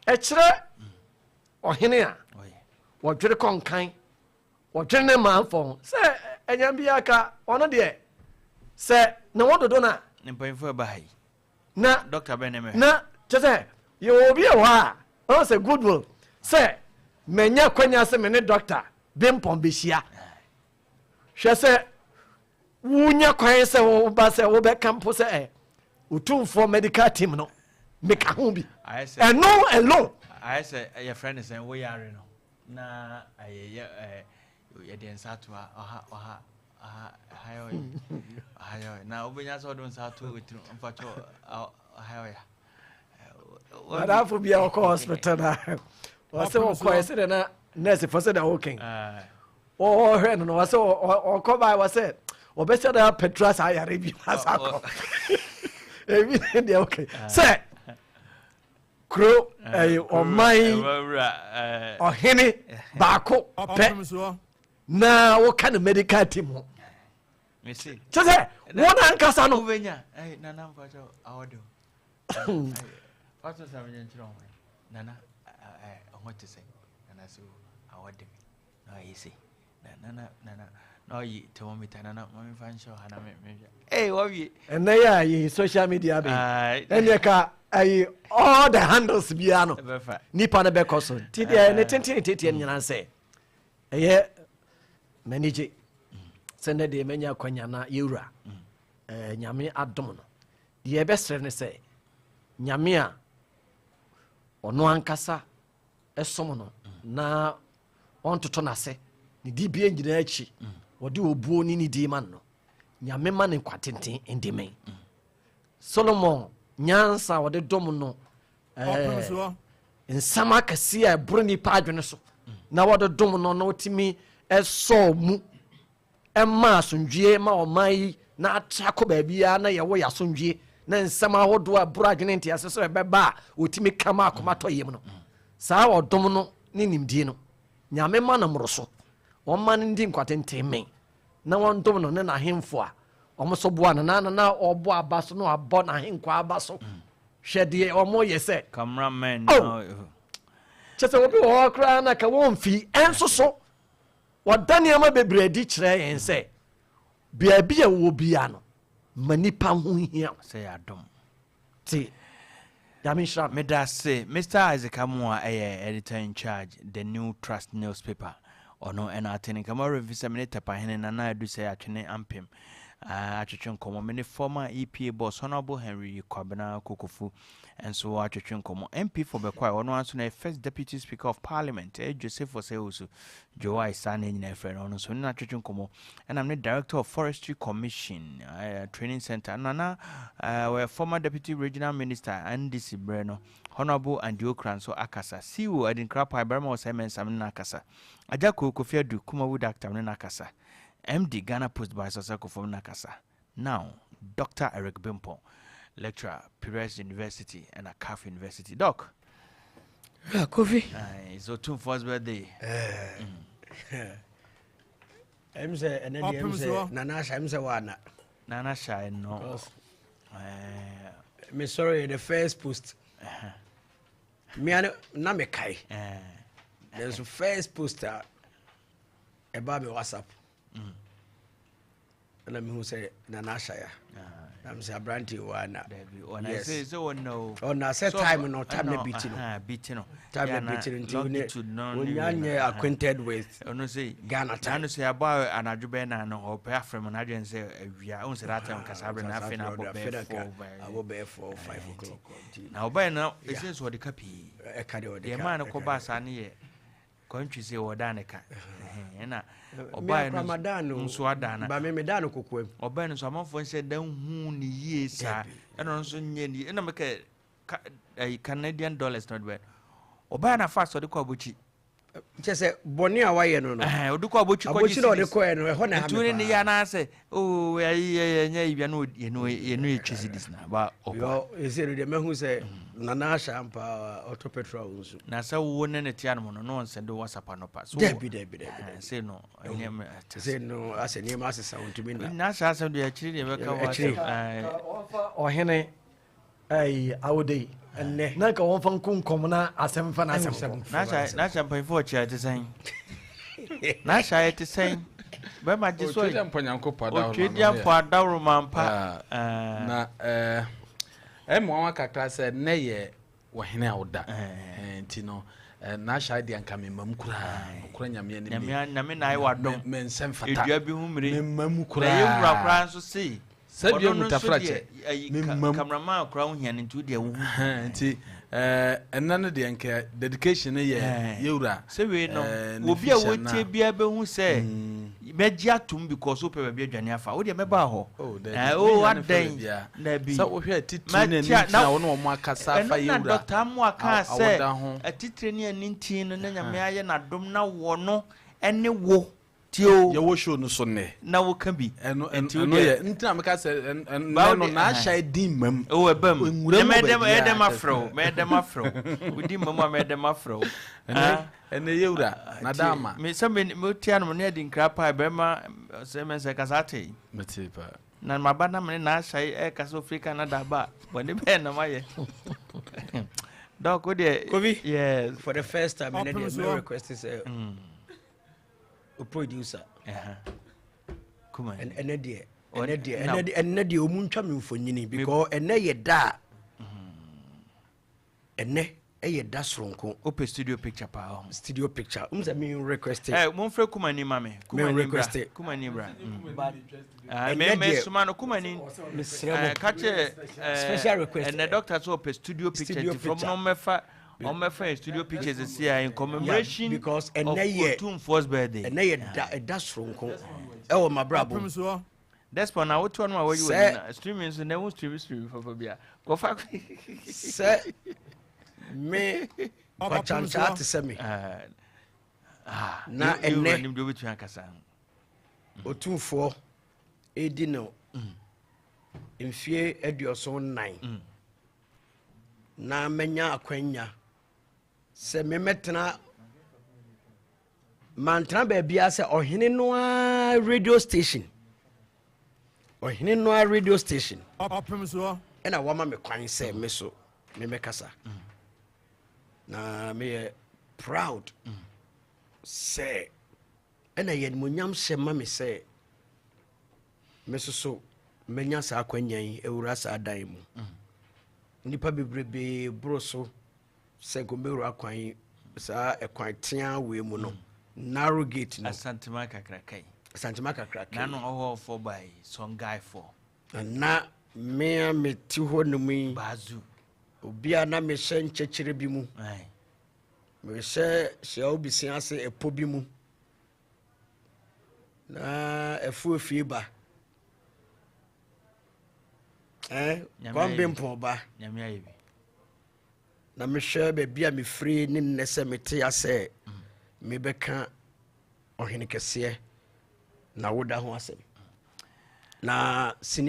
Ɛkyerɛ ɔhene a wɔdwere kɔ nkan, wɔdwere ne manfo ho sɛ ɛnyam bi aka ɔno deɛ sɛ ne ho dodo no a. Ne mpanyinfoɔ ɛba ha yi. Na dɔkta bɛn ne mɛ. Na kyɛ sɛ yɛwɔ obi wɔ hɔ a ɔno sɛ goodwill sɛ manya kwanya sɛ me ne dɔkta Bempɔn bɛhyia. Hwɛ sɛ wonya kwan sɛ woba sɛ wobɛka mpo sɛ ɛ otumfoɔ medical team no meka ho bi, ɛno alone. Ayɛ sɛ yɛfrɛ no sɛ woyare no na ɛyɛ yɛde nsa ato ha, ɔha, ɔha, ɔha, ɔha yɛ ɔyɛ, ɔha yɛ ɔyɛ, na wobɛnya sɛ ɔde nsa ato otiri mpakyɛ, ɔha yɛ ɔyɛ. Madamfo bi a ɔkɔ hospital na ɔsɛ ɔkɔɛ sɛ dɛ na nurse fo sɛ dɛ ɔkɛn ɔhwɛ no no, ɔsɛ ɔkɔ baa ɔsɛ ɔbɛsɛ dɛ petrol saa yare bi asa kɔ ebi ne deɛ ɔkɛ sɛ kuro ɛyɛ ɔman ɔhene baako pɛ na wɔka no medical team ho kyɛ sɛ wɔn ankasa no. Nana ɔho te sɛ nana sɛ awɔ de me na ɔyɛ se nana, nana na ɔyi thermometer, nana ma memfa nhyɛ ɔha na mehwɛ ee wɔwie. Ɛnɛ yɛ ayi social media bɛ ɛnɛ ka ayi all the handles biara no nipa no bɛkɔ so, nti deɛ ne tenten teteɛ no nyinaa sɛ ɛyɛ m'ani gye sɛ nnɛ deɛ manya akwanya na yɛwura Nyame adom no. Deɛ ɛbɛsrɛ ne sɛ Nyame a ɔno ankasa ɛsom no na ɔntoto n'ase ne dibea nyinaa akyi, wɔde obuo ne ne di ma no, Nyame ma ne nkwa tenten ndime. Solomon nyansa a wɔde dom no, nsɛm akɛseɛ a ɛboro nipa adwene so na wɔde dom no na ɔtumi ɛsɔɔ mu ɛma asomdwie ma ɔman yi na atra kɔ baabiara na yɛwɔ yɛ asomdwie na nsɛm ahodoɔ a ɛboro adwene ntease sɛ ɛbɛba a ɔtumi kama akoma tɔ yam no, saa ɔdom no ne nimdie no, Nyame ma no mmoro so, wɔma no ndi nkwatenten men na wɔndom no ne n'ahemfo a wɔn so boa no na ɔbɔ aba so na wabɔ n'ahenkwa aba so. Hwɛ deɛ wɔn yɛ sɛ cameraman. Oh, kyɛ sɛ obi wɔ hɔ koraa na ka wɔmfi ɛnso so wɔda nneɛma bebree adi kyerɛ yɛn sɛ beebi a wɔ bia no ma nipa ho hia. Sɛ yɛ adom. Te Nyame nhyira no. Meda se Mr Isaac Amoah ɛyɛ editor in charge The New Trust newspaper. Ɔno ɛna ate ne nka. Mawerɛ mfi sɛ me ne Tɛpahene Nana Adu Sɛɛ Atwene Ampem atwetwe nkɔmmɔ. Me ne former EPA boss Honourable Henry Kwabena Kokofu nso atwetwe nkɔmmɔ. MP for Bekwai, ɔno ara nso na ɛyɛ first deputy speaker of parliament, ɛyɛ Joseph Osei Owusu, Joe Wise saa na yɛn nyinaa frɛ no, ɔno nso ne no atwetwe nkɔmmɔ. Ɛna me ne Director of Forestry Commission Training Center, Nana, ɔyɛ former Deputy Regional Minister NDC berɛ no, Honourable Andy Okra nso akasa. CEO Adinkra Pai, Barima Osei Mensah me ne no akasa. Agya Koo Kofi Adu, Kumawu Doctor me ne no akasa. MD Ghana Post by Sasa Kofo me ne no akasa. Now, Dr. Eric Bimpong, lecturer, Piraeus University ɛna CAF University. Doc. Yeah, Kofi. It's Otumfoɔ's birthday. Ɛm sɛ ɛnɛ deɛ ɛm sɛ Nana ahyɛ, ɛm sɛ waana. Nana hyɛ no. Me sorry, the first post. Mea na mekae. Nanso first post a ɛbaa me WhatsApp. Ɛna mehu sɛ Nana ahyɛ ya. Na me sɛ aberante wa na. Yes. Ɔna sɛ time no beat no. Beat no. Time no beat no nti wonya nyɛ acquainted with ɔno sɛ Ghana time. Nano sɛ abɔ anadwo bɛɛ na no ɔpɛ afrɛ mu n'adwene sɛ awia ɔhu sɛ that time kasa berɛ na afei na abɔ bɛɛ 4. Abɔ bɛɛ 4, 5 o'clock. Na ɔbɛyɛ no ɛsɛ sɛ ɔde ka pii. Ɛka deɛ ɔde ka. Deɛ maa no kɔbaa saa ne yɛ kɔntwi sɛ ɔda ne ka ɛna ɔbaeɛ no nso ada na ba me meda no kokoam. Ɔbaeɛ no nso amanfoɔ nhyɛ da hu ne yie saa, ɛna ɔno nso nyɛ ne yie, ɛna mekɛ ka ɛyi Canadian dollars na ɔde bɛ ɔbaeɛ na fa sɛ ɔde kɔ abɔkyi. Kyɛ sɛ bɔne a wayɛ no. Ɛhɛn, ɔde kɔ abɔkyi kɔgye. Abɔkyi na ɔde kɔɛ no, ɛhɔ na ɛha me paa. Ne yɛ anaasɛ oo ayi yɛ nyɛ yi bia no yɛnu yɛnu yɛ twi cedis na ba ɔkɔ. Yɔ ese no deɛ mɛhu sɛ Nana ahyɛ ampa ɔtɔ petrol nso. Na sɛ wo ne ne tia no mu no na ɔnsɛn de WhatsApp anɔpa. So dabi, dabi, dabi, dabi. Se no nneɛma. Se no asɛ nneɛma asesa ntumi na. Na asɛ asɛm deɛ akyiri deɛ bɛka wɔ asɛm. Ɔhene ɛyi awode yi. Ɛnnɛ. Na nka wɔmfa nko nkɔm na asɛm mfa n'asɛm Ɛnsɛm. nkɔ. N'ahyɛ mpanyinfoɔ ɔkyerɛ te sɛn? N'ahyɛ ayɛ te sɛn? Bɛrima gye so Otwedia mpo Nyankopɔn adaworo Otwedia ma no mpo adaworo ma mpa. Ah. Na ɛma wɔn kakra sɛ nnɛ yɛ wɔhene a woda. Nti no n'ahyɛ deɛ nka mema mu koraa nokora Nyame anim ni. Nyame na ayɛ wadom. Me nsɛm fata. Edua bi ho mmiri. Mema mu Na koraa. yɛ wura koraa nso sei. Sɛ dua Ɔno mu no nso tafra deɛ, kyɛ. ayi, Mema mu. Cameraman koraa ho hia no nti wo deɛ wo ho. Nti ɛnɛ no deɛ nka dedication no yɛ yɛwura. Sɛ wei no, ne obi a fisher na- wɔtie biara bɛhu sɛ mɛgye atom because wopɛ baabi adwane afa. Wo deɛ mɛba hɔ. Oh, dabi. Oh, Menya ne adɛn? fɛ baabiara. Dabi. Sɛ wohwɛ atitire ne Matia- ani nti na wo ne wɔn akasa afa Ɛno na yɛwura Dr. Amoah kaa sɛ awoda ho. atitire ne ani nti no na Nyame ayɛ n'adom na wɔ no ɛne wo tie o Yɛwɔ show no so nnɛ. Na woka bi. Ɛno ɛno Nti wo ɛno deɛ- yɛ nti na meka sɛ Ba wo ɛno deɛ- n'ahyɛ din mam. O, ɛba mu. Nwura mu Mɛdɛm baabiara ɛdɛm kyerɛ afrɛ wo, sɛ- mɛdɛm afrɛ wo. Wodi mma mu a, mɛdɛm afrɛ wo. Ɛnɛ Ah. ɛnɛ yɛwura nadama. Me sɛ me tia no ne adi nkra paa bɛrima sɛ mɛ sɛ kasa ate. Mete paa. Na maba na mene n'ahyɛ ɛkasa ofiri Canada ba bɔne bɛɛ na mayɛ. Doc, wo deɛ. Kofi. Yes. For the first time ɛnɛ Ɔpem deɛ so. me request sɛ o producer Kuma. ɛnɛ deɛ Ɔ- ɛnɛ deɛ na- ɛnɛ deɛ ɔmu ntwa me mfonyini because ɛnɛ yɛ da a ɛnɛ ɛyɛ da soronko. Wopɛ studio picture paa hɔ. Studio picture sɛ me request. Momfrɛ Kumani ma me. Kumani bra. Request it. Kumani bra. But Ah, ɛnɛ me me deɛ- soma no Kumani. Mesrɛ mo. Ka kyerɛ Special request. ɛnɛ doctor sɛ ɔpɛ studio picture Studio nti from picture. no ɔmmɛfa yɛ studio pictures esi a in commemoration Yeah, because of ɛnɛ yɛ- Otumfoɔ's birthday. Ɛnɛ yɛ da ɛda soronko ɛwɔ m'abrabɔ mu. Ɔpem soɔ. Despot na wotoɔ no a wɔyi wɔ Sɛ- na streaming nso na ɛho streaming papa bi a kɔfa. Sɛ me kwakyankyaa te sɛ me Ah, Na yɛwura ɛnɛ- nim deɛ wobɛtumi akasa. Otumfoɔ ɛdi no mfie 74 na manya akwanya sɛ memɛtena mantena baabia sɛ ɔhene no a radio station, ɔhene no a radio station Ɔpem soɔ. ɛna wama me kwan sɛ me so memɛkasa na meyɛ proud sɛ ɛna yɛ animonyam hyɛ ma me sɛ me so so manya saa akwanya yi awura saa dan mu. Nnipa bebrebee boro so sɛ nkɔmbɛwura kwan saa ɛkwan tea wei mu no, narrow gate no. Asantema kakraka yi. Asantema kakraka yi. Nano ɔhɔɔfoɔ bae, Songaifoɔ. Na mea mete hɔ nom yi Bazu. Obia na mehyɛ nkyɛkyerɛ bi mu. Aye. Mehyɛ hyia wo bisia ase ɛpɔ bi mu na ɛfo efie ba Nyame Kwambe ayɛ bi. mpɔn ba. Nyame ayɛ bi. Na mehwɛ baabi a mefiri ne nnɛ sɛ mete asɛ mebɛka ɔhene kɛseɛ na woda ho asɛm na sini.